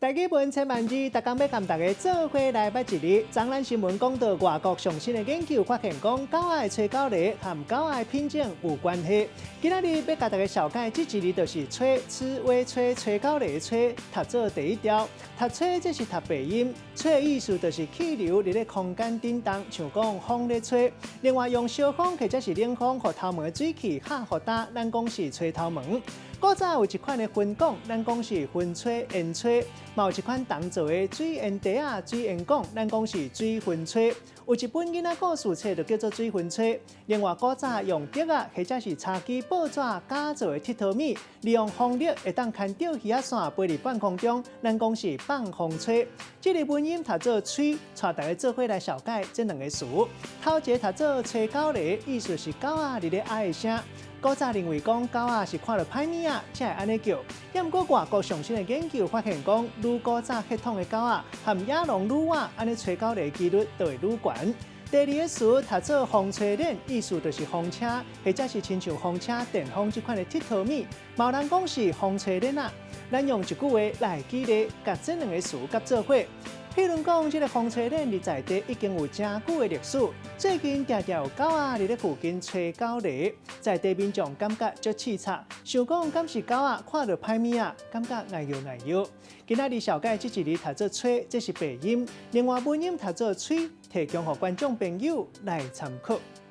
台語文千萬字，逐工欲共大家做伙來捌一字。昨咱新聞講到外國上新的研究發現，講狗仔的吹狗螺和狗仔的品種有關係。今仔日欲共大家紹介這一字，就是吹，蠶尾吹，吹狗螺的吹，讀做第一調。讀吹這是讀白音，吹的意思就是氣流佇咧空間振動，像講風咧吹。另外用燒風或者是冷風，予頭毛的水氣較予焦，咱講是吹頭毛。古早有一款的薰管，咱講是薰吹、煙吹；嘛有一款銅做的水煙袋仔、水煙管，咱講是水薰吹。有一本囡仔故事冊就叫做《水薰吹》。另外，古早用竹仔或者是柴枝報紙絞做的鐵佗物，利用風力會當牽釣魚仔線飛佇半空中，咱講是放風吹。這个文音讀做吹，帶大家做伙來紹介這兩个詞。頭一个讀做吹狗螺，意思是狗仔佇咧哀的聲。古早認為講狗仔是看著歹物仔，才會按呢叫。毋過外國上新的研究發現講，愈古早血統的狗仔和野狼愈晚按呢吹狗螺的幾率就會愈懸。第二个詞讀做風吹鏈，意思就是風車，或者是親像風車、電風這款的鐵佗物。嘛有人講是風吹鏈仔。咱用一句話來舉例，共這兩个詞結做伙。譬如講，這个風吹鏈佇在地已經有誠久的歷史。最近定定有狗仔佇咧附近吹狗螺，在地民眾感覺足刺蝟，想講敢是狗仔看著歹物仔，感覺礙搖礙搖。今仔日紹介這一字讀做吹，這是白音；另外文音讀做吹，提供予觀眾朋友來參考。